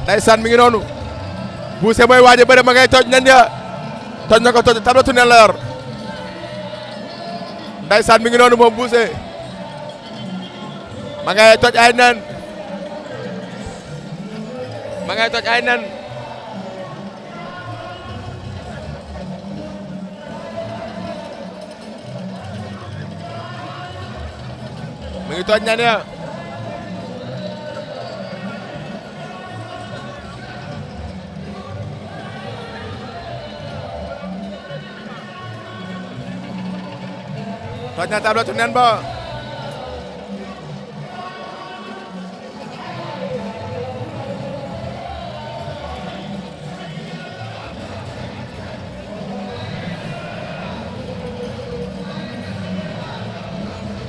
ndeysaan mi ngi noonu buuse mooy waaje bëre ma ngay toj nen ya toj na ko toj tablatu nen la yor ndeysaan mi ngi noonu moom buuse ma ngay toj ay nen ma ngay toj ay nen mi ngi toj nen ya toj na tablatu nen ba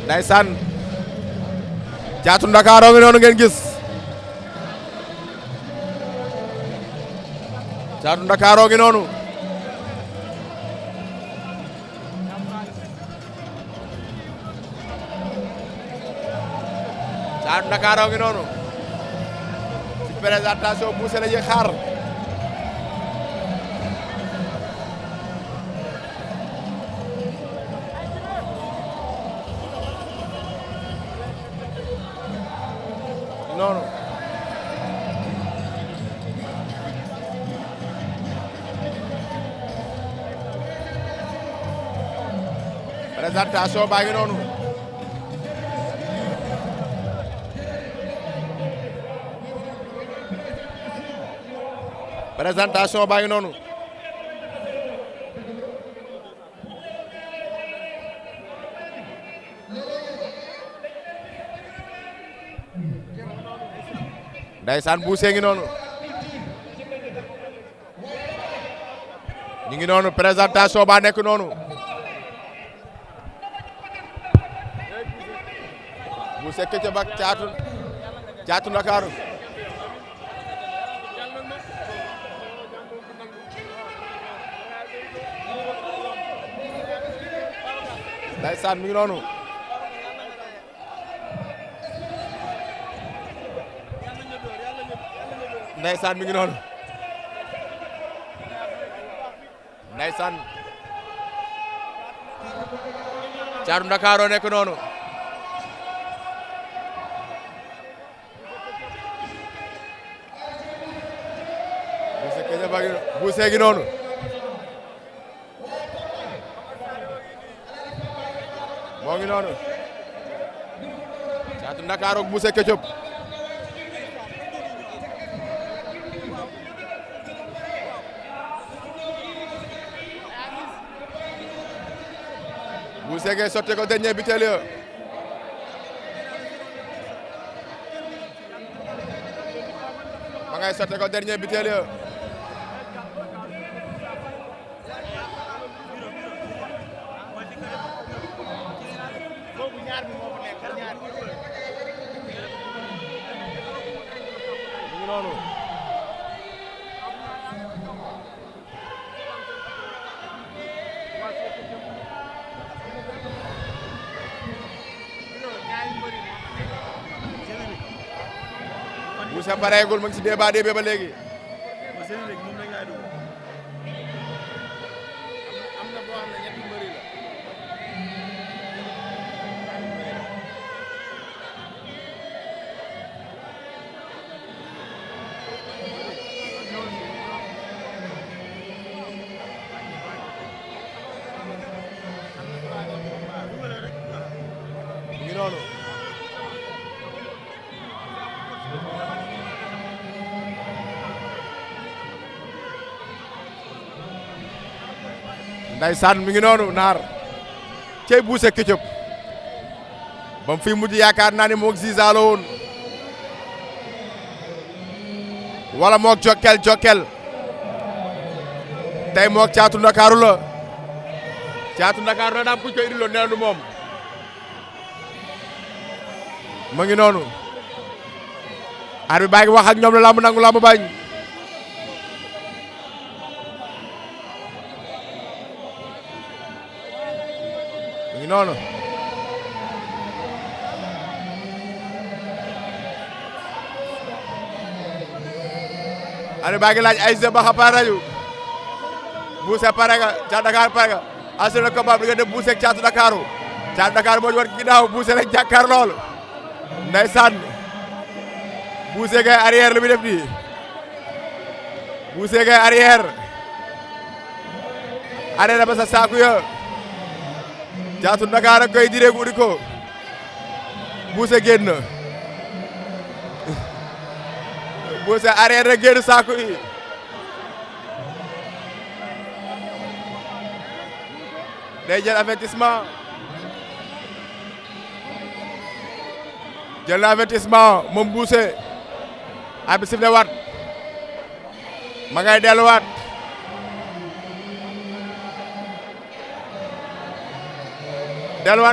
ndeysaan Thiatou Ndakarou ngi noonu ngeen gis Thiatou Ndakarou ngi noonu Thiatou Ndakarou ngi noonu ci présentation buuse la ñuy xaar noonu présentation baa ngi noonu présentation baa ngi noonu ndeysaan buuse ngi noonu ñu ngi noonu présentation baa nekk noonu buuse ketchup ak Thiatou Ndakarou ndeysaan mi ngi noonu ndeysaan mi ngi noonu ndeysaan Thiatou Ndakarou nekk noonu buuse gi noonu moo ngi noonu Thiatou Ndakarou ak buuse ketchup buuse ge sotti ko dernier bitel yo ma ngay sotti ko dernier bitel yo buuse pareegul mu ngi si débat ba léegi ndeysaan mi ngi noonu naar cey bouché ketchup bam fi mujj yaakaar naa ni moog Ziza la woon wala moog Jokkel tey moog Thiatou Ndakarou la Thiatou Ndakarou la daam kuñ koy indiloon nee du moom ma ngi noonu arbitre baa ngi wax ak ñoom la lamb nangu lamb bañ ma ngi noonu arbitre baa ngi laaj ay ba xa pare nañu Bouché pare nga Thiatou Ndakarou pare nga assuré combat bi nga def Bouché ak Thiatou Ndakarou moo ñu war ginnaaw Bouché rek jàkkaar lool ndeysaan Bouché ngay arrière li muy def nii Bouché ngay arrière ba sa saaku ya Thiatou Ndakarou koy diree gu ko Bouché génn Bouché arrière rek génn saaku yi day jël avertissement jël na avertissement moom Bouché abi sifle waat ma ngay delluwaat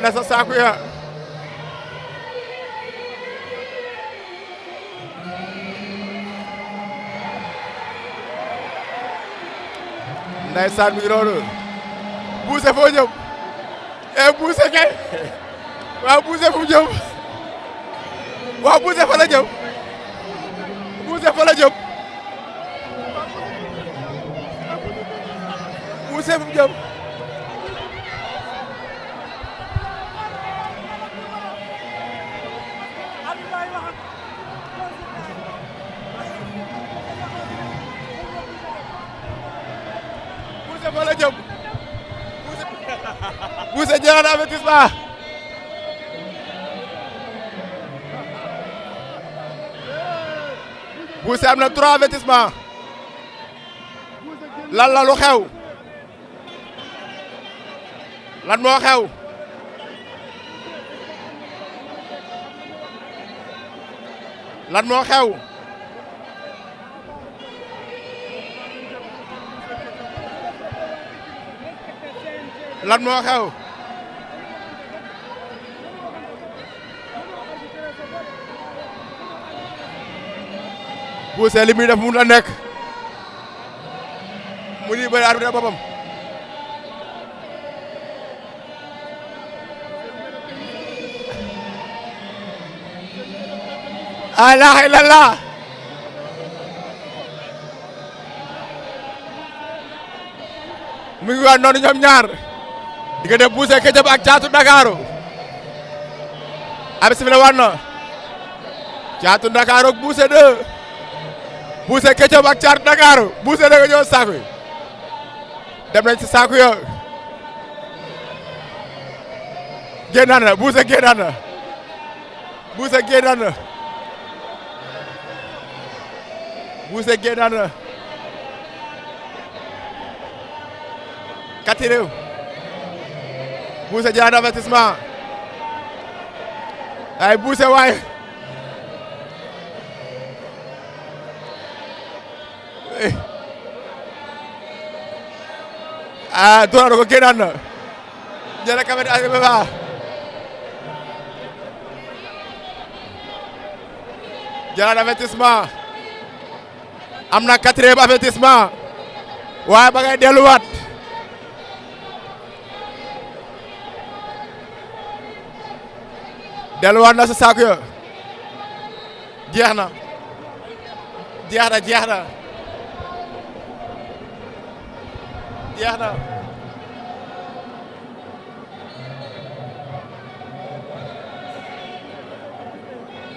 na sa saaku ya ndeysaan mi ngi noonu Bouché foo jëm Bouché kay waaw Bouché fu mu jëm waaw Bouché fa la jëm Bouché fa la jëm Bouché fu mu jëm Bouché fa la jëm Bouché jëlaat na avertissement Bouché am na 3 avertissement lan la lu xew lan moo xew lan moo xew lan moo xew Bouché li muy def mun la nekk mu ni bëri arbitre boppam la ilaha illallah mu ngi waan noonu ñoom ñaar di nga def Bouché ketchup ak Thiatou Ndakarou abi sifle waan na Thiatou Ndakarou ak Bouché 2 Bouché ketchup ak Thiatou Ndakarou Bouché da nga ñëw saaku yi dem nañ ci saaku yo génnaat na Bouché génnaat na Bouché génnaat na Bouché génnaat na kati réew Bouché jëlaat avertissement ay Bouché waay doora ko génnaat na jëla kamet ba jëlaat avertissement am na 4e avertissement waaye ba ngay delluwaat na sa saako yo jeex na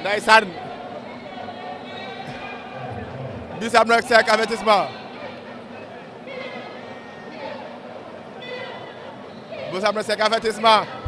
ndeysaan bis am na 5 avertissement bis am na 5 avertissement